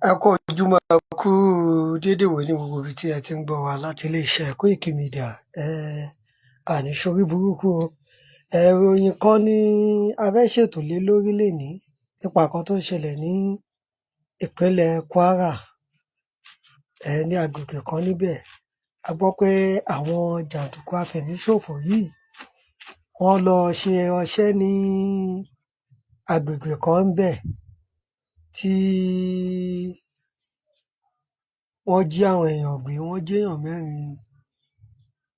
Ẹ kú ojúmọ́, ẹ kú dédé ìwòyí ní gbogbo ibi tí ẹ ti ń gbọ́ wa láti iléeṣẹ́ Koiki Media. Àní ṣorí burúkú o. Ìròyìn kan ni a fẹ́ ṣètò lé lórí lénìí nípa nǹkan tó ń ṣẹlẹ̀ ní ìpínlẹ̀ Kwara, ní agbègbè kan níbẹ̀. A gbọ́ pé àwọn jàǹdùkú afẹ̀míṣòfò yìí wọ́n lọ ṣe ọṣẹ́ ní agbègbè kan ńbẹ̀ tí wọ́n jí àwọn èèyàn gbé, wọ́n jí èèyàn mẹ́rin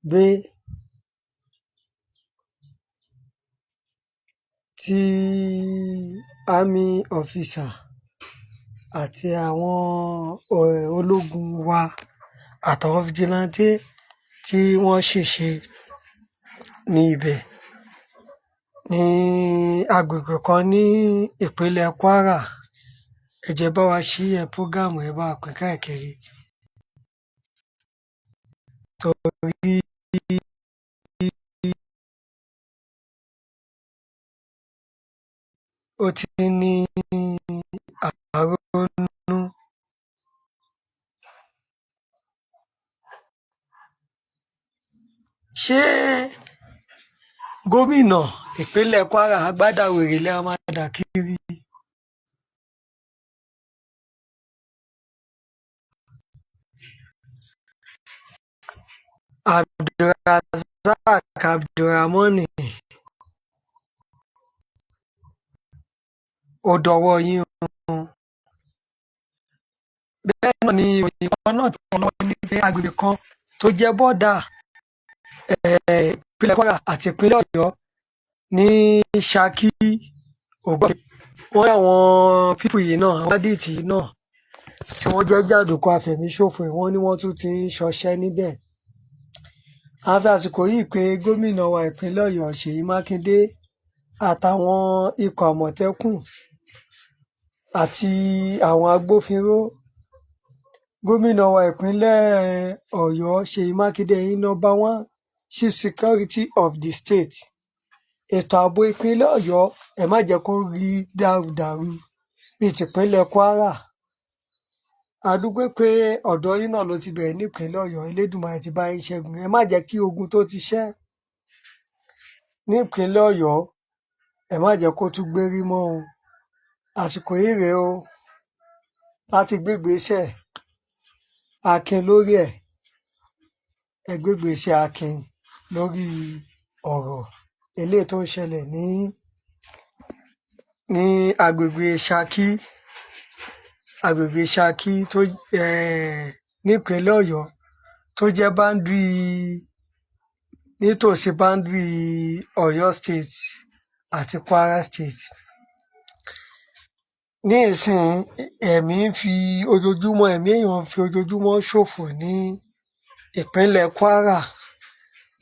gbé tí army officer àti àwọn ológun wa àtàwọn vigilante tí wọ́n ṣèṣe ní ibẹ̀ ní agbègbè kan ní ìpínlẹ̀ Kwara. Ẹ jọ̀ọ́ ẹ bá wa share program, ẹ bá wa pín káàkiri torí ó ti ń ní àrónú. Ṣé gómìnà ìpínlẹ̀ Kwara agbádá wèrè lẹ máa dà kiri? Abdulrasaq Abdulramoni, ó dọwọ́ yín o. Bẹ́ẹ̀ náà ni ìròyìn kan náà tó lọ ní pé agbègbè kan tó jẹ́ bọ́dà ìpínlẹ̀ Kwara àti ìpínlẹ̀ Ọ̀yọ́ ní Ṣakí, Ògbómọ̀ṣọ́, wọ́n ní àwọn people yìí náà, àwọn bandit yìí náà tí wọ́n jẹ́ jàǹdùkú afẹ̀míṣòfò yìí, wọ́n ní wọ́n tún ti ń ṣọṣẹ́ níbẹ̀. À ń fi àsìkò yìí pé gómìnà wa ìpínlẹ̀ Ọ̀yọ́ Ṣèyí Mákindé àtàwọn ikọ̀ Àmọ̀tẹ́kùn àti àwọn agbófinró. Gómìnà wa ìpínlẹ̀ Ọ̀yọ́ Ṣèyí Mákindé, ẹ̀yin number one chief security of the state. Ètò ààbò ìpínlẹ̀ Ọ̀yọ́, ẹ má jẹ́ kó rí dàrúdàrú bíi tìpínlẹ̀ Kwara. A dúpẹ́ pé ọ̀dọ̀ yín náà ló ti bẹ̀rẹ̀ nípínlẹ̀ Ọ̀yọ́, Elédùmarè ti bá yín ṣẹ́gun. Ẹ má jẹ́ kí ogun tó ti ṣẹ́ nípínlẹ̀ Ọ̀yọ́, ẹ má jẹ́ kó tún gbérí mọ́ o. Àsìkò yìí rèé o láti gbégbèésẹ̀ akin lórí ẹ̀. Ẹ gbégbèésẹ̀ akin lórí ọ̀rọ̀ eléyìí tó ń ṣẹlẹ̀ ní agbègbè Ṣakí, agbègbè Ṣakí tó nípínlẹ̀ Ọ̀yọ́ tó jẹ́ boundary, nítòsí boundary Ọ̀yọ́ State àti Kwara State. Ní ìsìnyí, ẹ̀mí ń fi ojoojúmọ́, ẹ̀mí èèyàn ń fi ojoojúmọ́ ṣòfò ní ìpínlẹ̀ Kwara.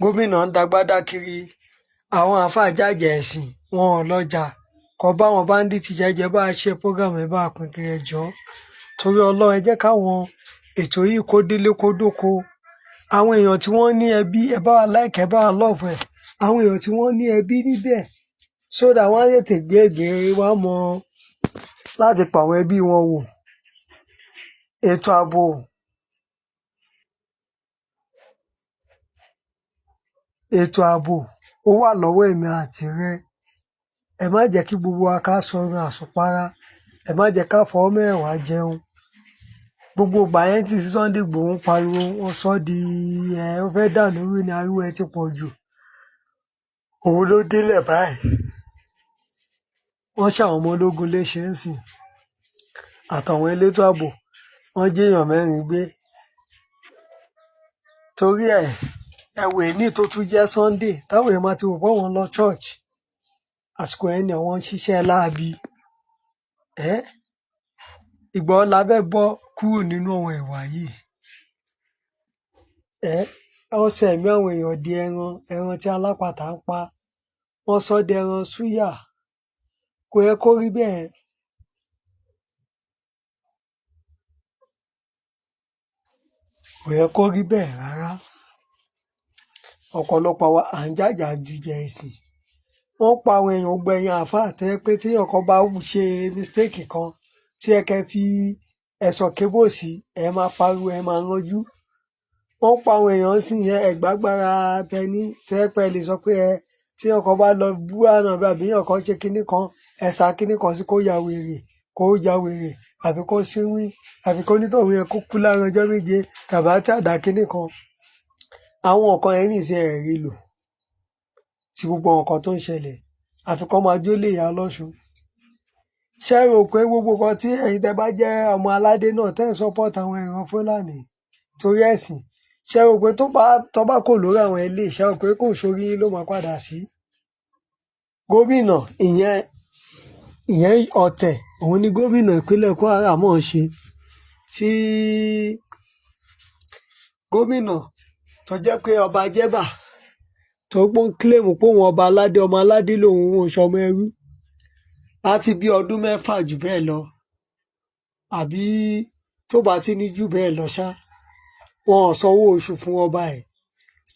Gómìnà ń dagbádá kiri, àwọn àáfàá jàjà ẹ̀sìn, wọn ò lọjà kọ bá àwọn bandit jà. Ẹ jọ̀ọ́ ẹ bá wa share program, ẹ bá wa pín kiri, ẹ jọ̀ọ́ torí Ọlọ́run. Ẹ jẹ́ káwọn ètò yìí kó délé kó dóko. Àwọn èèyàn tí wọ́n ní ẹbí, ẹ bá wa like, ẹ bá wa love ẹ̀. Àwọn èèyàn tí wọ́n ní ẹbí níbẹ̀, so that wọ́n á tètè gbé ìgbé, wọ́n á mọ láti pa àwọn ẹbí wọn wò. Ètò ààbò, ètò ààbò ó wà lọ́wọ́ èmi àti rẹ. Ẹ má jẹ́ kí gbogbo wa ká sọrun àsùnpara. Ẹ má jẹ́ ká fọwọ́ mẹ́wẹ̀ẹ̀wá jẹun. Gbogbo ìgbà yẹn tí Sunday Igboho ń pariwo, wọ́n sọ di ó fẹ́ dàlúrú ni, ariwo ẹ ti pọ̀ jù. Òun ló délẹ̀ báyìí. Wọ́n ṣàwọn ọmọ ológun léṣe ńsìn àtàwọn elétò ààbò, wọ́n jí èèyàn mẹ́rin gbé. Torí ẹ̀, ẹ wo èní tó tún jẹ́ Sunday táwọn èèyàn máa ti rò pé àwọn ń lọ church. Àsìkò yẹn ni àwọn ń ṣiṣẹ́ láabi. Ìgbà wo la fẹ́ bọ́ kúrò nínú àwọn ìwà yìí? Wọ́n sọ ẹ̀mí àwọn èèyàn di ẹran, ẹran tí alápatà ń pa. Wọ́n sọ ọ́ di ẹran súyà. Kò yẹ kó rí bẹ́ẹ̀. Kò yẹ kó rí bẹ́ẹ̀ rárá. Ọ̀pọ̀lọpọ̀ wa à ń jàjà jìjà ẹ̀sìn. Wọ́n pa àwọn èèyàn gbogbo ẹ̀yin àáfàá tó jẹ́ pé téèyàn kan bá ṣe mistake kan tí ó yẹ kẹ́ fi Ẹ̀sọ̀ kébòsí, ẹ máa pariwo, ẹ máa ranjú. Wọ́n pa àwọn èèyàn sí yẹn, ẹ̀gbágbára tẹni tẹ́pẹ́ lè sọ pé ẹ tí ọkọ̀ bá lọ bú àná àbí ọkọ̀ ṣe kinní kan, ẹ̀sà kinní kan sí kó ya wèrè, kó ya wèrè àbí kó sínwín àbí kó nítọ̀hún yẹn kó kú láàrin ọjọ́ 7 tàbí àtàdá kinní kan. Àwọn nǹkan yẹn nìsín ẹ̀ rí lò sí gbogbo nǹkan tó ń ṣẹlẹ̀, àfi kán máa jólè ìyá ọlọ́ṣun. Ṣé ẹ rò pé gbogbo nǹkan tí ẹ̀yin tẹ́ bá jẹ́ ọmọ aládé náà tẹ́ ẹ̀ ń support àwọn ìran Fúlàní torí ẹ̀sìn, ṣé ẹ rò pé tó bá kò lórí àwọn eléyìí, ṣé ẹ rò pé kò sórí yín ló máa padà sí? Gómìnà ìyẹn ọ̀tẹ̀ òun ni gómìnà ìpínlẹ̀ Kwara mọ̀ ọ́n ṣe, tí gómìnà tó jẹ́ pé ọba jẹ́bà tó pọ́n claim pé òun ọba aládé, ọmọ aládé lòun, òun ò ṣọmọ ẹrú láti bí ọdún 6 jù bẹ́ẹ̀ lọ, àbí tó bá ti ní jù bẹ́ẹ̀ lọ ṣá, wọn ò sanwó oṣù fún ọba ẹ̀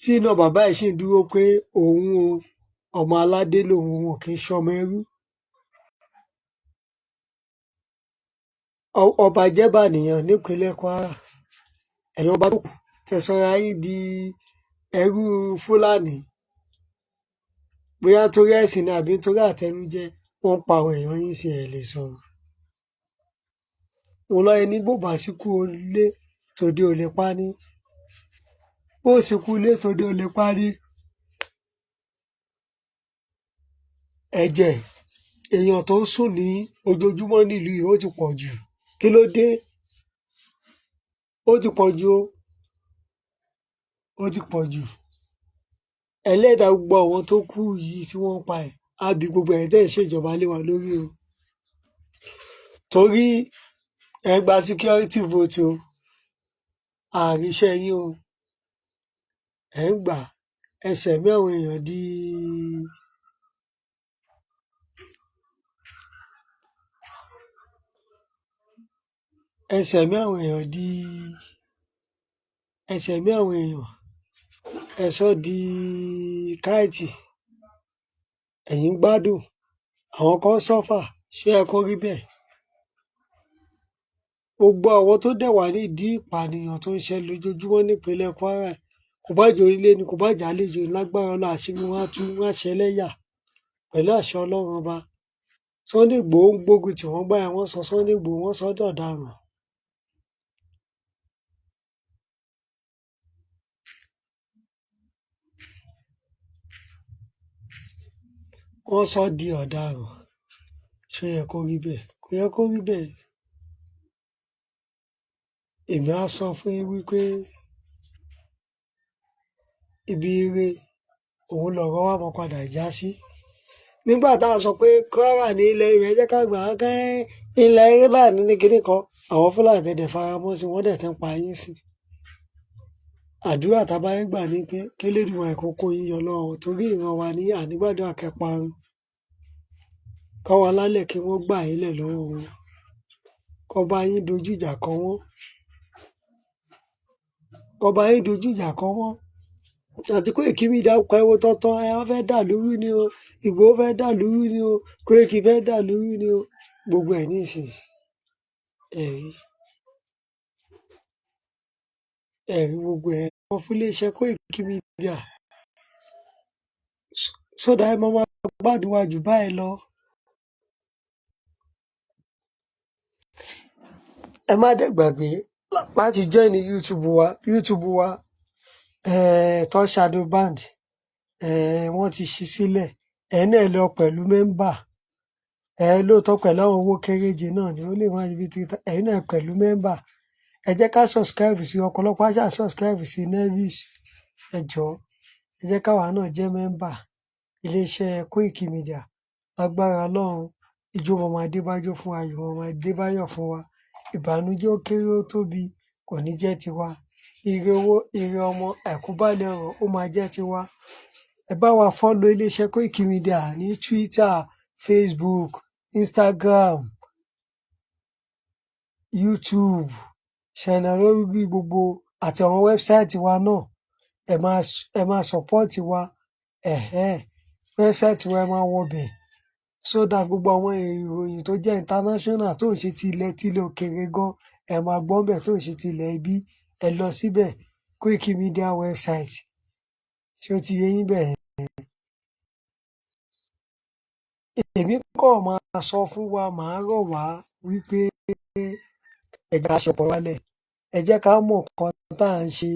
tí náà. Bàbá ẹ̀ sì ń dúró pé òun o, ọmọ aládé lòun, òun ò kì í ṣọmọ ẹrú. Ọba jẹ́bà nìyẹn nípínlẹ̀ Kwara. Ẹ̀yin ọba tó kù tẹ́ sọra yín di ẹrú Fúlàní, bóyá nítorí ẹ̀sìn ni àbí nítorí àtẹnujẹ, wọ́n ń pa àwọn èèyàn yín sí, ẹ̀ lè sọ̀rọ̀. Òun lọ́yẹ ní bó bá síkú ilé tòde ò lè pa ní, bó síkú ilé tòde ò lè pa ní. Ẹ̀jẹ̀ èèyàn tó ń sùn ní ojoojúmọ́ nílùú yìí, ó ti pọ̀ jù. Kí ló dé? Ó ti pọ̀ jù o, ó ti pọ̀ jù. Ẹlẹ́dàá gbogbo àwọn tó kú yìí tí wọ́n ń pa ẹ̀ á bí gbogbo ẹ̀yin tẹ́ ẹ̀ ń ṣèjọba lé wa lórí o, torí ẹ gba security vote o, àríṣẹ́ yín o, ẹ̀ ń gbà ẹsẹ̀ mí àwọn èèyàn di ẹsẹ̀ mí àwọn èèyàn di ẹsẹ̀ mí àwọn èèyàn, ẹ sọ́ di káìtì. Ẹ̀yin ń gbádùn, àwọn kan ń suffer. Ṣé ó yẹ kó rí bẹ́ẹ̀? Gbogbo àwọn tó dẹ̀ wà nídìí ìpànìyàn tó ń ṣẹlẹ̀ lójoojúmọ́ nípínlẹ̀ Kwara, kò bá jẹ́ onílé ni, kò bá jẹ́ àlejò, lágbára Ọlọ́run àṣírí wọn á tú, wọ́n á ṣẹlẹ́yà pẹ̀lú àṣẹ Ọlọ́run Ọba. Sunday Igboho ń gbógun tì wọ́n gbà yẹn, wọ́n sọ Sunday Igboho, wọ́n sọ ọ́ dọ̀daràn. Wọ́n sọ ọ́ di ọ̀daràn. Ṣó yẹ kó rí bẹ́ẹ̀? Kò yẹ kó rí bẹ́ẹ̀. Èmi á sọ fún yín wípé ibi ire òun lọ̀rọ̀ wa máa padà já sí. Nígbà tá a sọ pé Kwara ní ilẹ̀ Yorùbá, ẹ jẹ́ ká gbà á kẹ́ ilẹ̀ Fúlàní ní kinní kan, àwọn Fúlàní dẹ̀ faramọ́ sí, wọ́n dẹ̀ ti ń pa yín sí. Àdúrà tá a bá yín gbà ni pé k'Elédùmarè kó kó yín yọ lọ́wọ́ wọn, torí ìran wa ní ànígbàdúrà kẹ́ parun. Káwọn alálẹ̀ kí wọ́n gbà yín lẹ̀ lọ́wọ́ wọn, kó bá yín dojú ìjà kọ wọ́n, kó bá yín dojú ìjà kọ wọ́n. Àti Koiki Media pariwo tọ́tán, ẹ wọ́n fẹ́ dà lúrú ni o, Ìgbòho fẹ́ dà lúrú ni o, Koiki fẹ́ dà lúrú ni o, gbogbo ẹ̀ nísìnyí. Ẹ rí, ẹ rí gbogbo ẹ̀ wọ́n fún iléeṣẹ́ Koiki Media so that ẹ máa máa gbádùn wa jù báyìí lọ. Ẹ má dẹ̀ gbàgbé láti join YouTube wa, YouTube wa Touch Shadow Band, wọ́n ti ṣí sílẹ̀. Ẹ̀yin náà lọ pẹ̀lú member ẹ lóòótọ́ pẹ̀lú àwọn owó kéréje náà ni ó lè má ju bí three. Ẹ̀yin náà pẹ̀lú member, ẹ jẹ́ ká subscribe sí ọ̀pọ̀lọpọ̀ àṣà, subscribe sí Nevis. Ẹ jọ̀ọ́, ẹ jẹ́ káwa náà jẹ́ member iléeṣẹ́ Koiki Media. Lágbára Ọlọ́run, ijó máa máa débájó fún wa, ayọ̀ máa máa débáyọ̀ fún wa, ìbànújẹ́ ó kéré ó tóbi kò ní jẹ́ tiwa. Ire owó, ire ọmọ, àìkú baálé ọrọ̀ ó máa jẹ́ tiwa. Ẹ bá wa follow iléeṣẹ́ Koiki Media ní Twitter, Facebook, Instagram, YouTube channel, lórí gbogbo àti àwọn website wa náà. Ẹ máa support wa. Ẹ̀hẹ́n, website wa, ẹ máa wọbẹ̀ so that gbogbo àwọn ìròyìn tó jẹ́ international, tó ń ṣe ti ilẹ̀ òkèèrè gan, Ẹ máa gbọ́ ńbẹ̀ tó ń ṣe ti ilẹ̀ ibí. Ẹ lọ síbẹ̀, Koiki Media website. Ṣé ó ti yé yín bẹ́ẹ̀ yẹn? Èmi kàn máa sọ fún wa, màá rọ̀ wá wípé ẹ jẹ́ ká ṣe ọpọlọ wálẹ̀, ẹ jẹ́ ká mọ̀ nǹkan tá à ń ṣe.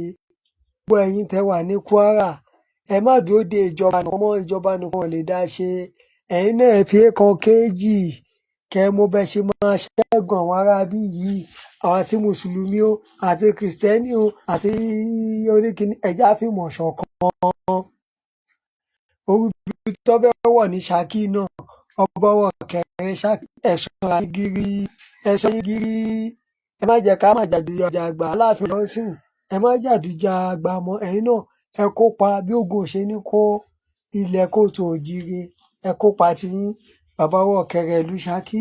Gbogbo ẹ̀yin tẹ́ wà ní Kwara, ẹ má dúró de ìjọba nìkan mọ́. Ìjọba nìkan ò lè dá ṣe. Ẹ̀yin náà, ẹ fi ékan kéjì kẹ́ ẹ mọ bẹ́ ṣe máa ṣẹ́gun àwọn aráabí yìí. Àwọn àti mùsùlùmí o, àti kìrìsìtẹ́nì o, àti oníkíní, ẹ jẹ́ á fìmọ̀ ṣọ̀kan. Orí tó fẹ́ wọ̀ ní Ṣakí náà, ọba Ọ̀kẹ́rẹ́ Ṣakí, ẹ ṣọ́ra yín gírí, ẹ ṣọ́ra yín gírí. Ẹ má jẹ́ ká má jàdùjà àgbà Aláàfin lọ́sìn. Ẹ má jàdùjà àgbà mọ́. Ẹ̀yin náà, ẹ kópa bí ogun ò ṣe ní kó ilẹ̀ kóòtù òjíire. Ẹ kópa tiyín. Bàbá wa Ọ̀kẹ́rẹ́ ìlú Ṣakí,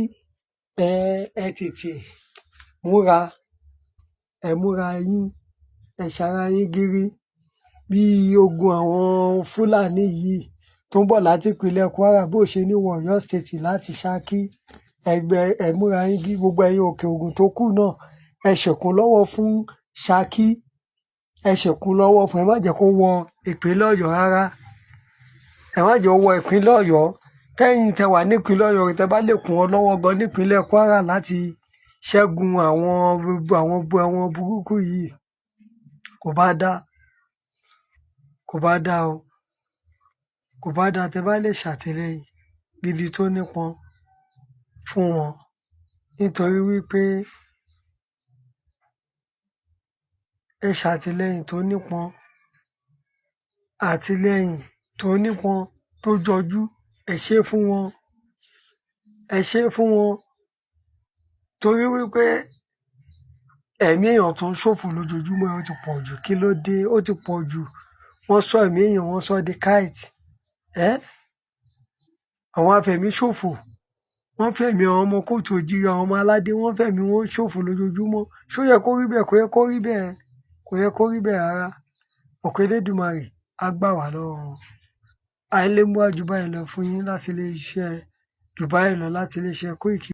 ẹ tètè múra, ẹ múra yín, ẹ ṣara yín gírí bí ogun àwọn Fúlàní yìí tó ń bọ̀ láti ìpínlẹ̀ Kwara bó ṣe ní wọ Ọ̀yọ́ State láti Ṣakí. Ẹgbẹ́, ẹ múra yín gírí. Gbogbo ẹ̀yin Òkè Ògùn tó kù náà, ẹ ṣèkúnlọ́wọ́ fún Ṣakí, ẹ ṣèkúnlọ́wọ́ fún. Ẹ má jẹ́ kó wọ ìpínlẹ̀ Ọ̀yọ́ rárá. Ẹ má jẹ́ ó wọ ìpínlẹ̀ Ọ̀yọ́. Kẹ́yìn tẹ́ wà nípínlẹ̀ Ọ̀yọ́, tẹ́ bá lè kún ọ lọ́wọ́ gan nípínlẹ̀ Kwara láti ṣẹ́gun àwọn burúkú yìí, kò bá dá, kò bá dá o, kò bá dá tẹ́ bá lè ṣàtìlẹ́yìn gidi tó nípọn fún wọn, nítorí wípé ẹ ṣàtìlẹ́yìn tó nípọn, àtìlẹ́yìn tó nípọn tó jọjú. Ẹ ṣé fún wọn, ẹ ṣé fún wọn, torí wípé ẹ̀mí èèyàn tó ń ṣòfò lójoojúmọ́, ó ti pọ̀ jù. Kí ló dé? Ó ti pọ̀ jù. Wọ́n sọ ẹ̀mí èèyàn, wọ́n sọ di kite. Ẹ́ àwọn afẹ̀míṣòfò, wọ́n fẹ̀mí àwọn ọmọ kóòtù òjíire, àwọn ọmọ aládé, wọ́n fẹ̀mí wọn ṣòfò lójoojúmọ́. Ṣó yẹ kó rí bẹ́ẹ̀? Kò yẹ kó rí bẹ́ẹ̀, kò yẹ kó rí bẹ́ẹ̀ rárá. Ọ̀pọ̀ Elédùmarè á gbà wá lọ́wọ́ wọn. Àìlè mú wá jù báyìí lọ fún yín láti iléeṣẹ́, jù báyìí lọ láti iléeṣẹ́ Koiki.